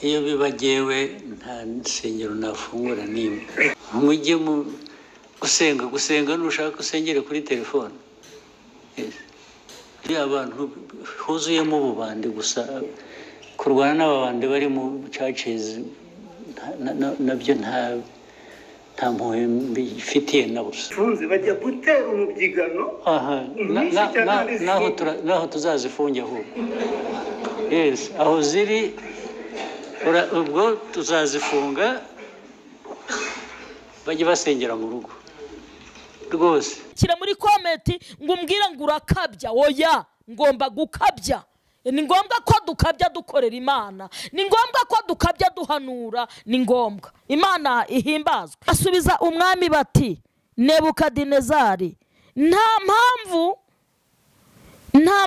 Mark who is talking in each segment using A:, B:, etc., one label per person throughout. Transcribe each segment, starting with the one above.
A: Iyo bibagewe nta nsengero nafungura n'imwe. Mujye mu gusenga, gusenga nushaka usengere kuri telefone. Iyo abantu huzuyemo ububandi gusa, kurwana n'ababandi bari mu churches nabyo nta mpuhwe mbifitiye na busa.
B: Funze bajya gutera umubyigano.
A: Naho tuzazifunge ahubwo. Yes, aho ziri ubwo tuzazifunga bajye basengera mu rugo rwose.
C: Kira muri comment ngo umbwire ngo urakabya. Oya, ngomba gukabya. Ni ngombwa ko dukabya dukorera Imana, ni ngombwa ko dukabya duhanura, ni ngombwa Imana ihimbazwe. Asubiza umwami bati Nebukadinezari, nta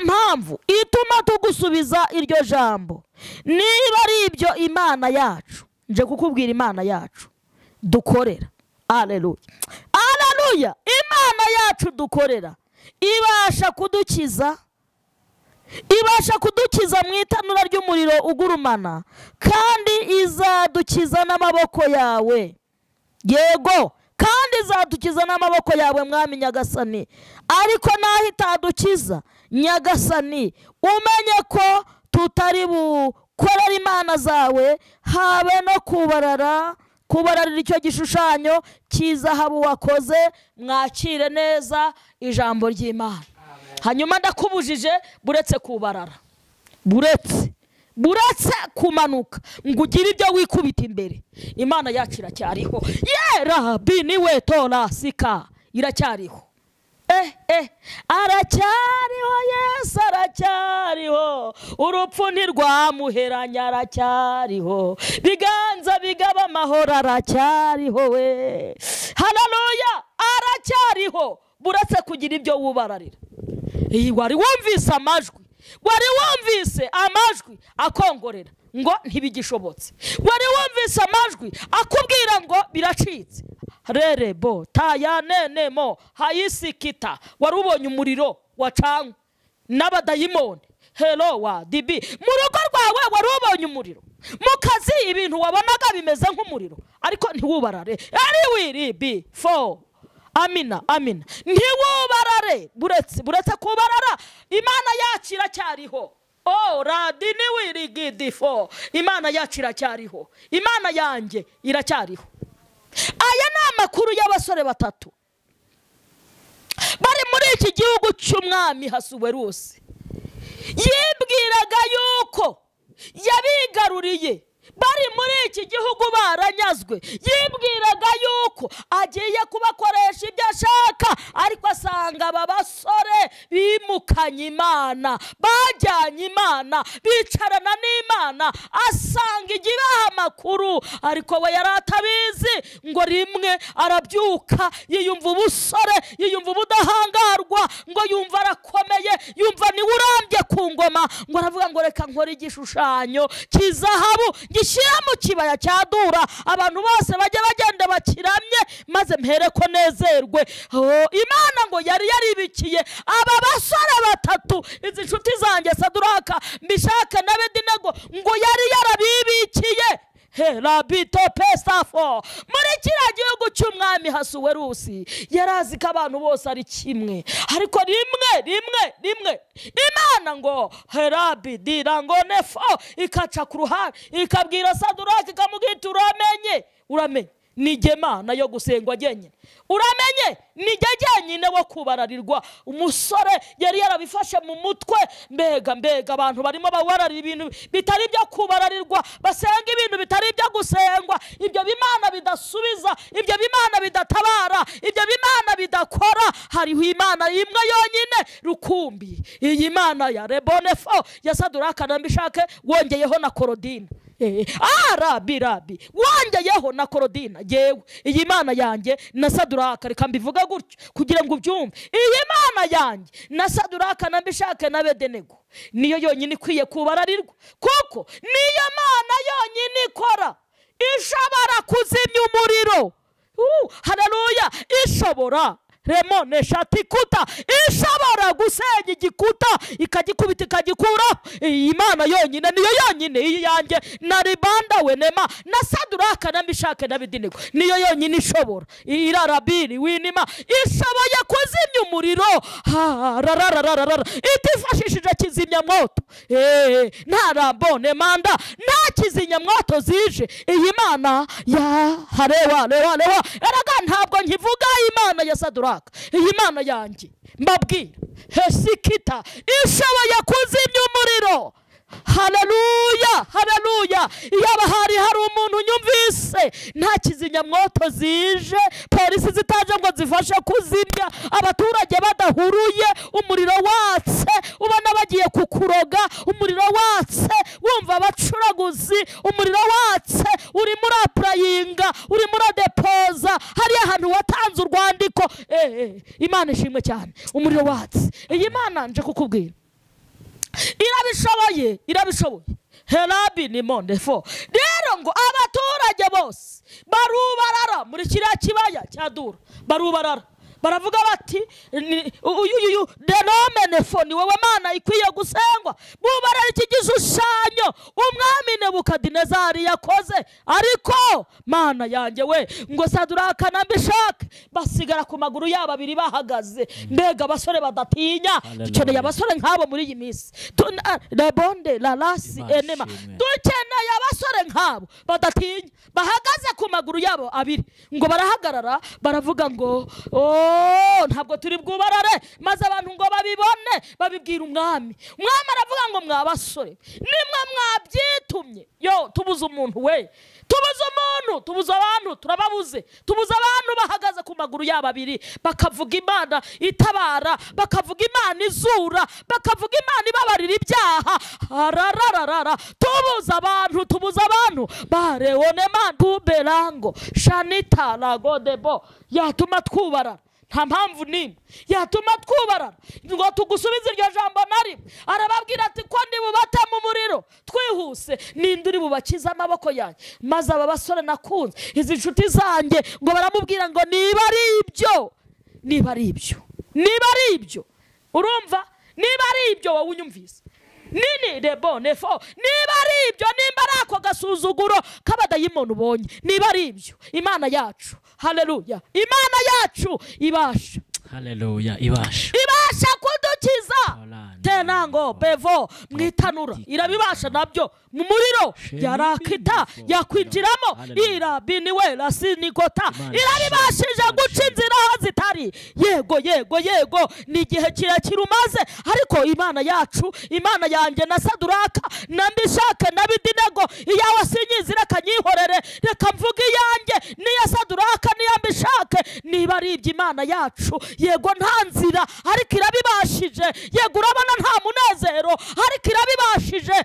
C: mpamvu ituma tugusubiza iryo jambo. Niba ari ibyo Imana yacu, nje kukubwira Imana yacu dukorera. Haleluya, haleluya. Imana yacu dukorera ibasha kudukiza, ibasha kudukiza mu itanura ry'umuriro ugurumana, kandi izadukiza n'amaboko yawe. Yego, kandi izadukiza n'amaboko yawe mwami Nyagasani. Ariko naho itadukiza Nyagasani, umenye ko tutari bukorera imana zawe, habe no kubararira icyo gishushanyo cy'izahabu wakoze. Mwakire neza ijambo ry'Imana. Hanyuma ndakubujije buretse kubarara, buretse kumanuka ngo ugire ibyo wikubita imbere. Imana yacu iracyariho. Ye rabi niwe tora sika, iracyariho. Aracyariho Yesu, aracyariho. Urupfu ntirwamuheranya, aracyariho. Biganza bigaba amahoro, aracyariho we. Haleluya, aracyariho. Buretse kugira ibyo wubararira. Wari wumvise amajwi, wari wumvise amajwi akongorera ngo ntibigishobotse, wari wumvise amajwi akubwira ngo biracitse. Rerebo taya nenemo hayisikita, wari ubonye umuriro wacanywe n'abadayimoni. Hello wa dibi, mu rugo rwawe wari ubonye umuriro, mu kazi ibintu wabonaga bimeze nk'umuriro, ariko ntiwubarare. Ari wiri bi fo amina amina, ntiwubarare. Buretse kubarara, Imana yacu iracyariho. Oh radi niwirigidifo, Imana yacu iracyariho, Imana yanjye iracyariho. Aya ni amakuru y'abasore batatu bari muri iki gihugu cy'umwami Hasuwerusi. Yibwiraga yuko yabigaruriye, bari muri iki gihugu baranyazwe. Yibwiraga yuko agiye kubakoresha ibyo ashaka, ariko asanga aba basore bimukanye Imana, bajyanye Imana, bicarana n'Imana, asanga igibaha amakuru, ariko we yari atabizi. Ngo rimwe arabyuka yiyumva ubusore, yiyumva ubudahangarwa, ngo yumva arakomeye, yumva niwe urambye ku ngoma. Ngo aravuga ngo reka nkore igishushanyo cy'izahabu gishyira mu kibaya cya Dura, abantu bose bajye bagenda bakiramye, maze mpere ko nezerwe. Imana ngo yari yaribikiye aba basore batatu, izi nshuti zanjye Saduraka, Mishaka na Abedinego, ngo yari yarabibikiye. Rabito pesafo muri kiriya gihugu cy'umwami Hasuwerusi, yarazi ko abantu bose ari kimwe, ariko rimwe rimwe rimwe Imana ngo herabi dirango nefo ikaca ku ruhande, ikabwira Saduraka, ikamubwira uramenye, uramenye nijye Mana yo gusengwa jyenyine, uramenye nijye jyenyine wo kubararirwa. Umusore yari yarabifashe mu mutwe. Mbega mbega abantu barimo bawararira ibintu bitari ibyo kubararirwa, basenga ibintu bitari ibyo gusengwa, ibyo bimana bidasubiza, ibyo bimana bidatabara, ibyo bimana bidakora. Hariho Imana imwe yonyine rukumbi, iyi Mana ya Rebonefo ya Saduraka na Mishake, wongeyeho na Korodina. Arabi rabi wongeyeho na Korodina. Yewe iyi Mana yanjye na Saduraka, reka mbivuga gutyo kugira ngo ubyumve. Iyi Mana yanjye na Saduraka na Mishake na Abedenego niyo yonyine ikwiye kubararirwa, kuko niyo Mana yonyine ikora, ishobora kuzimya umuriro. Haleluya, ishobora remone shatikuta, ishobora gusenya igikuta ikagikubita ikagikura. Iyi Imana yonyine niyo yonyine, iyi yanjye na ribanda wenema na Saduraka na Mishake na Abedenego niyo yonyine ishobora. Irarabiri winima ishoboye kuzimya umuriro itifashishije kizimyamwoto. Nta rambone manda, nta kizimyamwoto zije. Iyi Mana ya harewa lewa lewa, eraga ntabwo nkivuga Imana ya Saduraka, iyi Mana yanjye mbabwira hesikita ishoboye kuzimya umuriro. Haleluya, haleluya. Iyaba hari umuntu unyumvise, nta kizimyamwoto zije, polisi zitaje ngo zifashe kuzimya, abaturage badahuruye, umuriro watse, ubona bagiye kukuroga, umuriro watse, wumva abacuraguzi, umuriro watse, urimo urapurayinga, urimo uradepoza, hariya ahantu watanze urwandiko. Imana ishimwe cyane, umuriro watse. Iyi Mana nje kukubwira irabishoboye, irabishoboye. Herabi ni mondefo. Rero ngo abaturage bose barubarara muri kiriya kibaya cya Dura, barubarara baravuga bati uyu denomenefo ni wowe Mana ikwiye gusengwa. Bubarara iki gishushanyo umwami Nebukadinezari yakoze, ariko Mana yanjye we ngo Saduraka na Meshaki basigara ku maguru yabo abiri bahagaze. Mbega abasore badatinya. Dukeneye abasore nk'abo muri iyi minsi. Lebonde la lasi enema, dukeneye abasore nk'abo badatinya, bahagaze ku maguru yabo abiri. Ngo barahagarara baravuga ngo ntabwo turi bwubarare, maze abantu ngo babibone babibwira umwami. Umwami aravuga ngo mwabasore nimwe mwabyitumye. Yo tubuze umuntu we, tubuze umuntu, tubuze abantu, turababuze, tubuze abantu bahagaze ku maguru yabo abiri, bakavuga Imana itabara, bakavuga Imana izura, bakavuga Imana ibabarira ibyaha. Arararara, tubuze abantu, tubuze abantu bareonema kuberango shanita lagodebo yatuma twubarara. Nta mpamvu nimwe yatuma twubarara ngo tugusubize iryo jambo na rimwe. Arababwira ati ko ndibubate mu muriro twihuse, ninde uri bubakize amaboko yanjye? Maze aba basore nakunze, izi nshuti zanjye, ngo baramubwira ngo niba ari ibyo, niba ari ibyo, niba ari ibyo, urumva, niba ari ibyo wowe unyumvise nini rebone fo, niba ari ibyo, nimba ari ako gasuzuguro k'abadayimoni ubonye, niba ari ibyo, Imana yacu, haleluya, Imana yacu ibasha,
D: haleluya, ibasha,
C: ibasha kudukiza. Tenango bevo mwitanura irabibasha nabyo, mu muriro yarakita yakwinjiramo, irabiniwe rasinikota irabibashije guca inzira aho zitari. Yego yego yego, ni igihe kirekire umaze, ariko Imana yacu, Imana yanjye na Saduraka na Meshaki na Abedenego, iyawe sinyizi reka nyihorere, reka mvuge iyanjye n'iya Saduraka n'iya Meshaki. Niba ari ibyo Imana yacu, yego nta nzira ariko irabibashije, yego urabona nta munezero ariko irabibashije.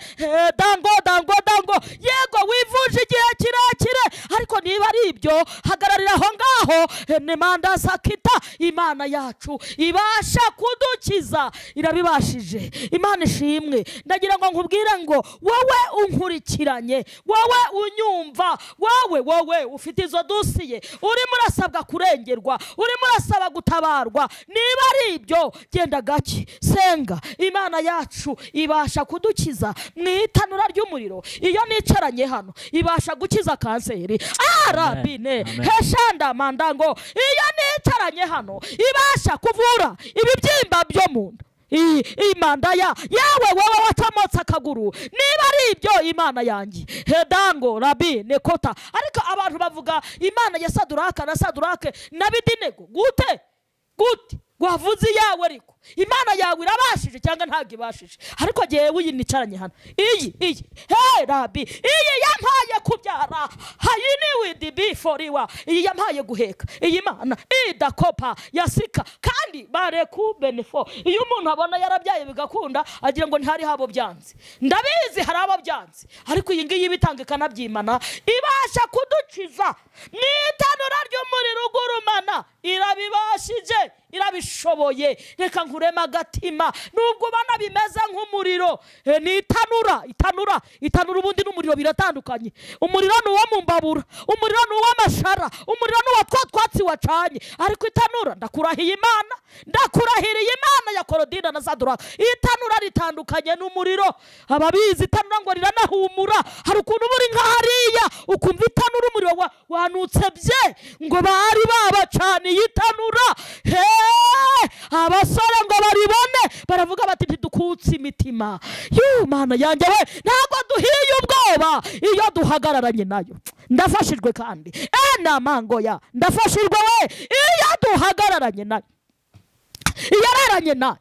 C: Dango dango dango, yego wivuje igihe kirekire, ariko niba ari ibyo hagararira aho ngaho. Nemanda sakita, Imana yacu ibasha kudukiza, irabibashije. Imana ishimwe. Ndagira ngo nkubwire ngo wowe unkurikiranye, wowe unyumva, wowe ufite izo dosiye, urimo urasabwa kurengerwa, urimo urasaba gutabarwa, niba ari ibyo genda gake, senga. Imana yacu ibasha kudukiza mu itanura ry'umuriro. Iyo nicaranye hano ibasha gukiza kanseri arabine heshanda mandango. Iyo nicaranye hano ibasha kuvura ibibyimba byo mu nda, imanda ya yawe wowe watamotse akaguru. Niba ari ibyo Imana yanjye hedango rabi nekota. Ariko abantu bavuga Imana ya Saduraka na Sadurake na Abedenego gute gute? Wavuze yawe, ariko Imana yawe irabashije cyangwa ntabwo ibashije? Ariko jewe iyi nicaranye hano, iyi he rabi, iyi yampaye kubyara, hayini with before, iyi yampaye guheka, iyi Mana idakopa yasika kandi bareku benefo. Iyo umuntu abona yarabyaye bigakunda agira ngo ntari habo byanze. Ndabizi hari abo byanze, ariko iyi ngiyi bitanga ikanabyimana, ibasha kudukiza mu itanura ry'umuriro ugurumana. Irabibashije, irabishoboye. Reka nkurema agatima, nubwo ubona bimeze nk'umuriro. Ni itanura, itanura, itanura ubundi n'umuriro biratandukanye. Umuriro ni uwo mu mbabura, umuriro ni uw'amashara, umuriro ni uwa twa twatsi wacanye. Ariko itanura, ndakurahiye Imana, ndakurahiriye Imana ya Korodina na Saduraka, itanura ritandukanye n'umuriro. Ababizi itanura ngo riranahumura. Hari ukuntu buri nka hariya ukumva itanura umuriro wanutse bye, ngo bari babacaniye itanura. Abasore ngo baribone baravuga bati ntidukutse imitima. Yu Mana yanjye we, ntabwo duhiye ubwoba iyo duhagararanye nayo. Ndafashijwe kandi enamango ya, ndafashijwe we iyo duhagararanye nayo, yararanye nayo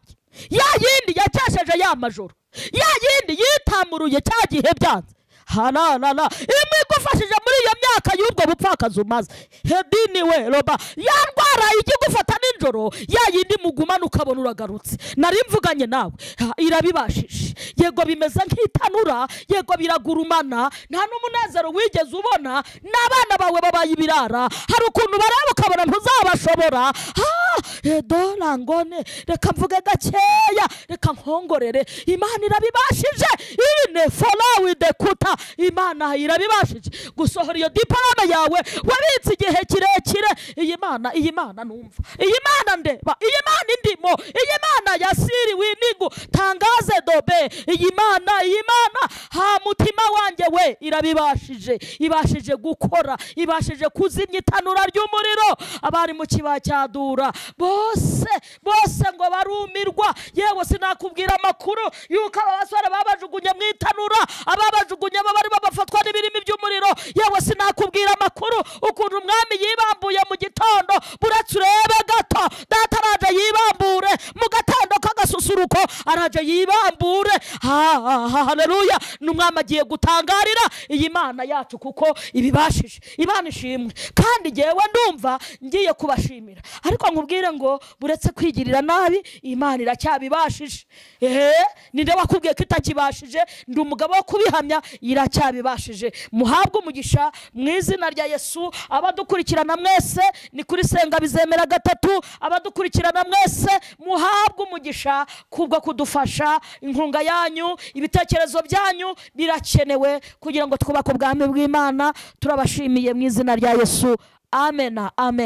C: ya yindi yakesheje ya majoro, ya yindi yitamuruye cya gihe byanze. Halalala, imwe igufashije muri iyo myaka y'ubwo bupfakazi umaze. Hedini we roba, ya ndwara ikigufata nijoro, ya yindi mugumana ukabona uragarutse. Nari mvuganye nawe, irabibashije. Yego bimeze nk'itanura, yego biragurumana, nta n'umunezero wigeze ubona, n'abana bawe babaye ibirara. Hari ukuntu bareba ukabona ntuzabashobora. Dora ngone, reka mvuge gakeya, reka nkongorere. Imana irabibashije. Ine follow the kuta. Imana irabibashije gusohora iyo diplome yawe wabitse igihe kirekire. Iyi Mana, iyi Mana numva, iyi Mana ndeba, iyi Mana indimo, iyi Mana yasiri winigu tangaze dobe. Iyi Mana, iyi Mana ha mutima wanjye we irabibashije, ibashije gukora, ibashije kuzimya itanura ry'umuriro. Abari mu kibaya cya Dura bose bose ngo barumirwa. Yewe sinakubwira amakuru yuko aba basore babajugunye mu itanura, ababajugunye bari babafatwa n'ibirimi by'umuriro. Yewe sinakubwira amakuru ukuntu umwami yibambuye mu gitondo. Buretse urebe gato, data araje yibambure mu gatondo k'agasusuruko, araje yibambure. Haleluya, n'umwami agiye gutangarira iyi Mana yacu kuko ibibashije. Imana ishimwe. Kandi ngewe ndumva ngiye kubashimira, ariko nkubwire ngo buretse kwigirira nabi, Imana iracyabibashije. Ninde wakubwiye ko itakibashije? Ndi umugabo wo kubihamya, iracyabibashije. Muhabwe umugisha mu izina rya Yesu. Abadukurikirana mwese ni kuri Senga Bizemera 3. Abadukurikirana mwese muhabwe umugisha kubwo kudufasha. Inkunga yanyu, ibitekerezo byanyu birakenewe kugira ngo twubake ubwami bw'Imana. Turabashimiye mu izina rya Yesu. Amen, amen.